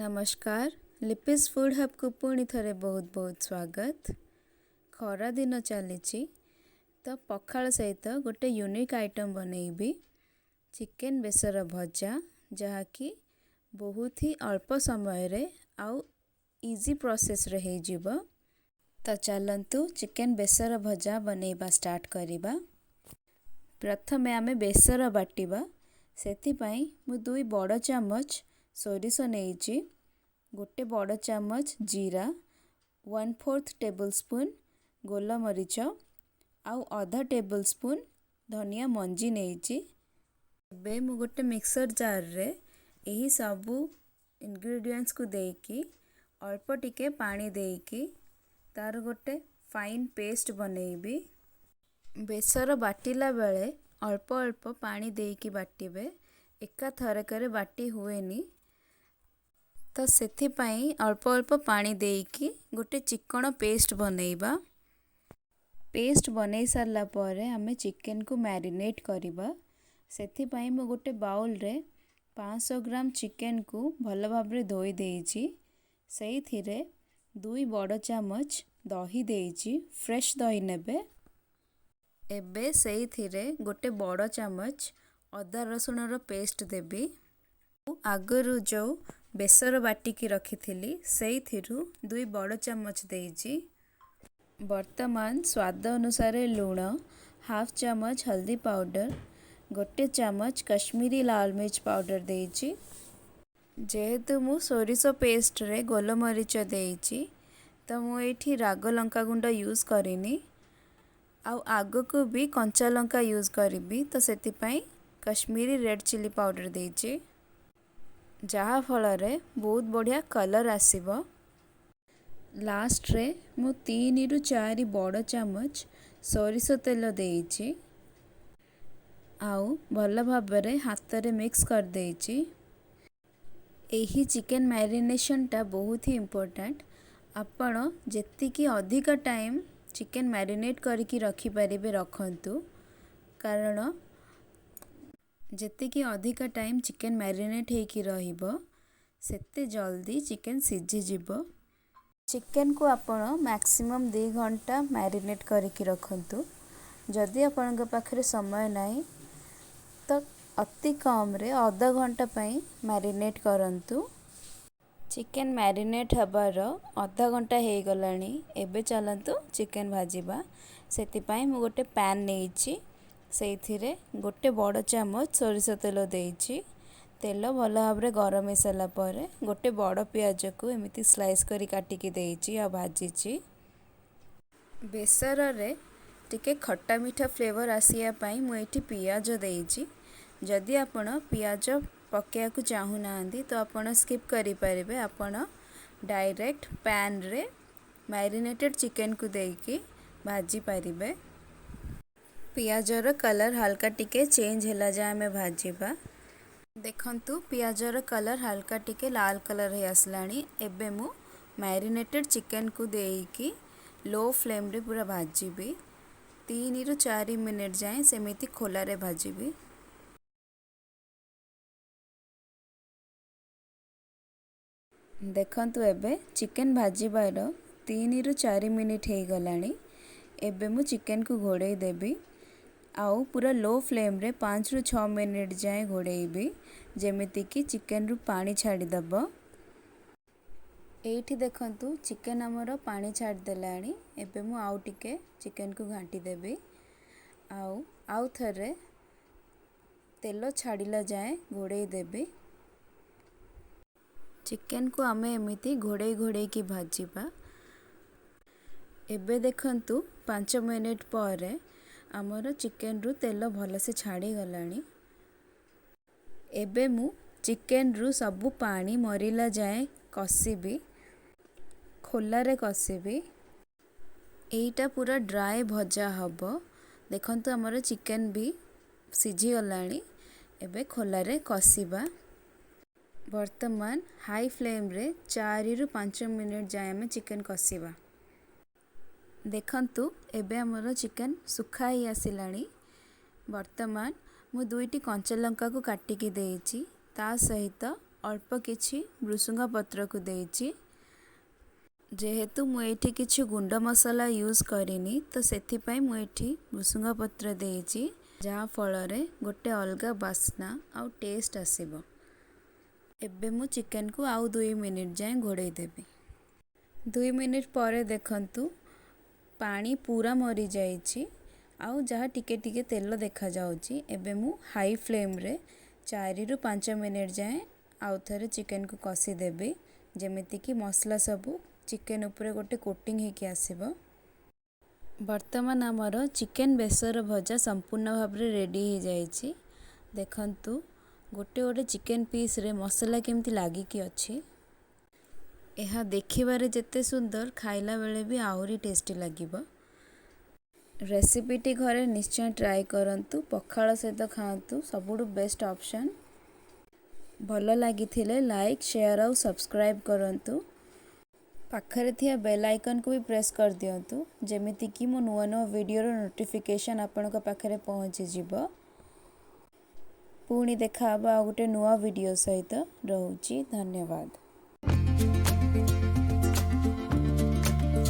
ନମସ୍କାର, ଲିପିସ୍ ଫୁଡ଼୍ ହବ୍କୁ ପୁଣି ଥରେ ବହୁତ ବହୁତ ସ୍ୱାଗତ। ଖରାଦିନ ଚାଲିଛି ତ ପଖାଳ ସହିତ ଗୋଟେ ୟୁନିକ୍ ଆଇଟମ୍ ବନେଇବି, ଚିକେନ୍ ବେସର ଭଜା, ଯାହାକି ବହୁତ ହି ଅଳ୍ପ ସମୟରେ ଆଉ ଇଜି ପ୍ରୋସେସ୍ରେ ହେଇଯିବ। ତ ଚାଲନ୍ତୁ, ଚିକେନ୍ ବେସର ଭଜା ବନେଇବା ଷ୍ଟାର୍ଟ କରିବା। ପ୍ରଥମେ ଆମେ ବେସର ବାଟିବା। ସେଥିପାଇଁ ମୁଁ 2 ବଡ଼ ଚାମଚ ସୋରିଷ ନେଇଛି, ଗୋଟେ ବଡ଼ ଚାମଚ ଜିରା, 1/4 ଟେବୁଲ୍ ସ୍ପୁନ୍ ଗୋଲମରିଚ ଆଉ ଅଧା ଟେବୁଲ୍ ସ୍ପୁନ୍ ଧନିଆ ମଞ୍ଜି ନେଇଛି। ଏବେ ମୁଁ ଗୋଟେ ମିକ୍ସର ଜାର୍ରେ ଏହି ସବୁ ଇନଗ୍ରିଡ଼ିଏଣ୍ଟସକୁ ଦେଇକି, ଅଳ୍ପ ଟିକେ ପାଣି ଦେଇକି ତାର ଗୋଟେ ଫାଇନ୍ ପେଷ୍ଟ ବନେଇବି। ବେସର ବାଟିଲା ବେଳେ ଅଳ୍ପ ଅଳ୍ପ ପାଣି ଦେଇକି ବାଟିବେ, ଏକା ଥରକରେ ବାଟି ହୁଏନି। ତ ସେଥିପାଇଁ ଅଳ୍ପ ଅଳ୍ପ ପାଣି ଦେଇକି ଗୋଟେ ଚିକଣ ପେଷ୍ଟ ବନେଇବା। ପେଷ୍ଟ ବନେଇ ସାରିଲା ପରେ ଆମେ ଚିକେନକୁ ମ୍ୟାରିନେଟ୍ କରିବା। ସେଥିପାଇଁ ମୁଁ ଗୋଟେ ବାଉଲରେ 500 ଗ୍ରାମ ଚିକେନକୁ ଭଲ ଭାବରେ ଧୋଇ ଦେଇଛି। ସେଇଥିରେ 2 ବଡ଼ ଚାମଚ ଦହି ଦେଇଛି, ଫ୍ରେଶ୍ ଦହି ନେବେ। ଏବେ ସେଇଥିରେ ଗୋଟେ ବଡ଼ ଚାମଚ ଅଦା ରସୁଣର ପେଷ୍ଟ ଦେବି। ଆଗରୁ ଯେଉଁ ବେସର ବାଟିକି ରଖିଥିଲି, ସେଇଥିରୁ 2 ବଡ଼ ଚାମଚ ଦେଇଛି। ବର୍ତ୍ତମାନ ସ୍ୱାଦ ଅନୁସାରେ ଲୁଣ, ହାଫ୍ ଚାମଚ ହଳଦୀ ପାଉଡ଼ର, ଗୋଟେ ଚାମଚ କାଶ୍ମୀରୀ ଲାଲ ମିର୍ଚ ପାଉଡ଼ର ଦେଇଛି। ଯେହେତୁ ମୁଁ ସୋରିଷ ପେଷ୍ଟରେ ଗୋଲମରିଚ ଦେଇଛି, ତ ମୁଁ ଏଇଠି ରାଗ ଲଙ୍କାଗୁଣ୍ଡ ୟୁଜ୍ କରିନି ଆଉ ଆଗକୁ ବି କଞ୍ଚା ଲଙ୍କା ୟୁଜ୍ କରିବି, ତ ସେଥିପାଇଁ କାଶ୍ମୀରୀ ରେଡ଼୍ ଚିଲି ପାଉଡ଼ର ଦେଇଛି, ଯାହାଫଳରେ ବହୁତ ବଢ଼ିଆ କଲର୍ ଆସିବ। ଲାଷ୍ଟରେ ମୁଁ 3ରୁ 4 ବଡ଼ ଚାମଚ ସୋରିଷ ତେଲ ଦେଇଛି ଆଉ ଭଲ ଭାବରେ ହାତରେ ମିକ୍ସ କରିଦେଇଛି। ଏହି ଚିକେନ୍ ମ୍ୟାରିନେସନ୍ଟା ବହୁତ ହି ଇମ୍ପୋର୍ଟାଣ୍ଟ। ଆପଣ ଯେତିକି ଅଧିକ ଟାଇମ୍ ଚିକେନ୍ ମ୍ୟାରିନେଟ୍ କରିକି ରଖିପାରିବେ, ରଖନ୍ତୁ, କାରଣ ଯେତିକି ଅଧିକ ଟାଇମ୍ ଚିକେନ୍ ମ୍ୟାରିନେଟ୍ ହେଇକି ରହିବ, ସେତେ ଜଲ୍ଦି ଚିକେନ୍ ସିଝିଯିବ। ଚିକେନ୍କୁ ଆପଣ ମ୍ୟାକ୍ସିମମ୍ 2 ଘଣ୍ଟା ମ୍ୟାରିନେଟ୍ କରିକି ରଖନ୍ତୁ। ଯଦି ଆପଣଙ୍କ ପାଖରେ ସମୟ ନାହିଁ, ତ ଅତି କମ୍ରେ ଅଧ ଘଣ୍ଟା ପାଇଁ ମ୍ୟାରିନେଟ୍ କରନ୍ତୁ। ଚିକେନ୍ ମ୍ୟାରିନେଟ୍ ହେବାର ଅଧ ଘଣ୍ଟା ହେଇଗଲାଣି। ଏବେ ଚାଲନ୍ତୁ ଚିକେନ୍ ଭାଜିବା। ସେଥିପାଇଁ ମୁଁ ଗୋଟେ ପ୍ୟାନ୍ ନେଇଛି। ସେଇଥିରେ ଗୋଟେ ବଡ଼ ଚାମଚ ସୋରିଷ ତେଲ ଦେଇଛି। ତେଲ ଭଲ ଭାବରେ ଗରମ ହେଇସାରିଲା ପରେ ଗୋଟେ ବଡ଼ ପିଆଜକୁ ଏମିତି ସ୍ଲାଇସ୍ କରି କାଟିକି ଦେଇଛି ଆଉ ଭାଜିଛି। ବେସରରେ ଟିକେ ଖଟା ମିଠା ଫ୍ଲେଭର୍ ଆସିବା ପାଇଁ ମୁଁ ଏଇଠି ପିଆଜ ଦେଇଛି। ଯଦି ଆପଣ ପିଆଜ ପକାଇବାକୁ ଚାହୁଁନାହାନ୍ତି, ତ ଆପଣ ସ୍କିପ୍ କରିପାରିବେ। ଆପଣ ଡାଇରେକ୍ଟ ପ୍ୟାନ୍ରେ ମ୍ୟାରିନେଟେଡ଼୍ ଚିକେନ୍କୁ ଦେଇକି ଭାଜିପାରିବେ। ପିଆଜର କଲର୍ ହାଲକା ଟିକେ ଚେଞ୍ଜ ହେଲା ଯାଏ ଆମେ ଭାଜିବା। ଦେଖନ୍ତୁ, ପିଆଜର କଲର୍ ହାଲକା ଟିକେ ଲାଲ କଲର୍ ହେଇ ଆସିଲାଣି। ଏବେ ମୁଁ ମ୍ୟାରିନେଟେଡ଼୍ ଚିକେନ୍କୁ ଦେଇକି ଲୋ ଫ୍ଲେମ୍ରେ ପୁରା ଭାଜିବି। 3ରୁ 4 ମିନିଟ୍ ଯାଏଁ ସେମିତି ଖୋଲାରେ ଭାଜିବି। ଦେଖନ୍ତୁ, ଏବେ ଚିକେନ୍ ଭାଜିବାର 3ରୁ 4 ମିନିଟ୍ ହେଇଗଲାଣି। ଏବେ ମୁଁ ଚିକେନ୍କୁ ଘୋଡ଼େଇ ଦେବି ଆଉ ପୁରା ଲୋ ଫ୍ଲେମ୍ରେ 5ରୁ 6 ମିନିଟ୍ ଯାଏଁ ଘୋଡ଼େଇବି, ଯେମିତିକି ଚିକେନ୍ରୁ ପାଣି ଛାଡ଼ିଦେବ। ଏଇଠି ଦେଖନ୍ତୁ, ଚିକେନ୍ ଆମର ପାଣି ଛାଡ଼ିଦେଲାଣି। ଏବେ ମୁଁ ଆଉ ଟିକେ ଚିକେନ୍କୁ ଘାଣ୍ଟି ଦେବି ଆଉ ଆଉ ଥରେ ତେଲ ଛାଡ଼ିଲା ଯାଏଁ ଘୋଡ଼େଇ ଦେବି। ଚିକେନ୍କୁ ଆମେ ଏମିତି ଘୋଡ଼େଇ ଘୋଡ଼େଇକି ଭାଜିବା। ଏବେ ଦେଖନ୍ତୁ, 5 ମିନିଟ୍ ପରେ ଆମର ଚିକେନ୍ରୁ ତେଲ ଭଲସେ ଛାଡ଼ିଗଲାଣି। ଏବେ ମୁଁ ଚିକେନ୍ରୁ ସବୁ ପାଣି ମରିଲା ଯାଏଁ କଷିବି, ଖୋଲାରେ କଷିବି। ଏଇଟା ପୁରା ଡ୍ରାଏ ଭଜା ହେବ। ଦେଖନ୍ତୁ, ଆମର ଚିକେନ୍ ବି ସିଝିଗଲାଣି। ଏବେ ଖୋଲାରେ କଷିବା। ବର୍ତ୍ତମାନ ହାଇ ଫ୍ଲେମ୍ରେ 4ରୁ 5 ମିନିଟ୍ ଯାଏଁ ଆମେ ଚିକେନ୍ କଷିବା। ଦେଖନ୍ତୁ, ଏବେ ଆମର ଚିକେନ୍ ଶୁଖା ହେଇ ଆସିଲାଣି। ବର୍ତ୍ତମାନ ମୁଁ ଦୁଇଟି କଞ୍ଚା ଲଙ୍କାକୁ କାଟିକି ଦେଇଛି, ତା ସହିତ ଅଳ୍ପ କିଛି ଭୃସୁଙ୍ଗା ପତ୍ରକୁ ଦେଇଛି। ଯେହେତୁ ମୁଁ ଏଇଠି କିଛି ଗୁଣ୍ଡ ମସଲା ୟୁଜ୍ କରିନି, ତ ସେଥିପାଇଁ ମୁଁ ଏଠି ଭୃସୁଙ୍ଗା ପତ୍ର ଦେଇଛି, ଯାହାଫଳରେ ଗୋଟେ ଅଲଗା ବାସ୍ନା ଆଉ ଟେଷ୍ଟ ଆସିବ। ଏବେ ମୁଁ ଚିକେନକୁ ଆଉ 2 ମିନିଟ୍ ଯାଏଁ ଘୋଡ଼େଇ ଦେବି। 2 ମିନିଟ୍ ପରେ ଦେଖନ୍ତୁ, ପାଣି ପୁରା ମରିଯାଇଛି ଆଉ ଯାହା ଟିକେ ଟିକେ ତେଲ ଦେଖାଯାଉଛି। ଏବେ ମୁଁ ହାଇ ଫ୍ଲେମ୍ରେ 4ରୁ 5 ମିନିଟ୍ ଯାଏଁ ଆଉ ଥରେ ଚିକେନକୁ କଷିଦେବି, ଯେମିତିକି ମସଲା ସବୁ ଚିକେନ ଉପରେ ଗୋଟେ କୋଟିଂ ହେଇକି ଆସିବ। ବର୍ତ୍ତମାନ ଆମର ଚିକେନ ବେସର ଭଜା ସମ୍ପୂର୍ଣ୍ଣ ଭାବରେ ରେଡ଼ି ହେଇଯାଇଛି। ଦେଖନ୍ତୁ, ଗୋଟେ ଗୋଟେ ଚିକେନ ପିସ୍ରେ ମସଲା କେମିତି ଲାଗିକି ଅଛି। ଏହା ଦେଖିବାରେ ଯେତେ ସୁନ୍ଦର, ଖାଇଲା ବେଳେ ବି ଆହୁରି ଟେଷ୍ଟି ଲାଗିବ। ରେସିପିଟି ଘରେ ନିଶ୍ଚୟ ଟ୍ରାଏ କରନ୍ତୁ, ପଖାଳ ସହିତ ଖାଆନ୍ତୁ, ସବୁଠୁ ବେଷ୍ଟ ଅପସନ୍। ଭଲ ଲାଗିଥିଲେ ଲାଇକ୍, ସେୟାର ଆଉ ସବସ୍କ୍ରାଇବ୍ କରନ୍ତୁ। ପାଖରେ ଥିବା ବେଲ୍ ଆଇକନ୍କୁ ବି ପ୍ରେସ୍ କରିଦିଅନ୍ତୁ, ଯେମିତିକି ମୋ ନୂଆ ନୂଆ ଭିଡ଼ିଓର ନୋଟିଫିକେସନ୍ ଆପଣଙ୍କ ପାଖରେ ପହଞ୍ଚିଯିବ। ପୁଣି ଦେଖା ହେବ ଆଉ ଗୋଟେ ନୂଆ ଭିଡ଼ିଓ ସହିତ। ରହୁଛି, ଧନ୍ୟବାଦ।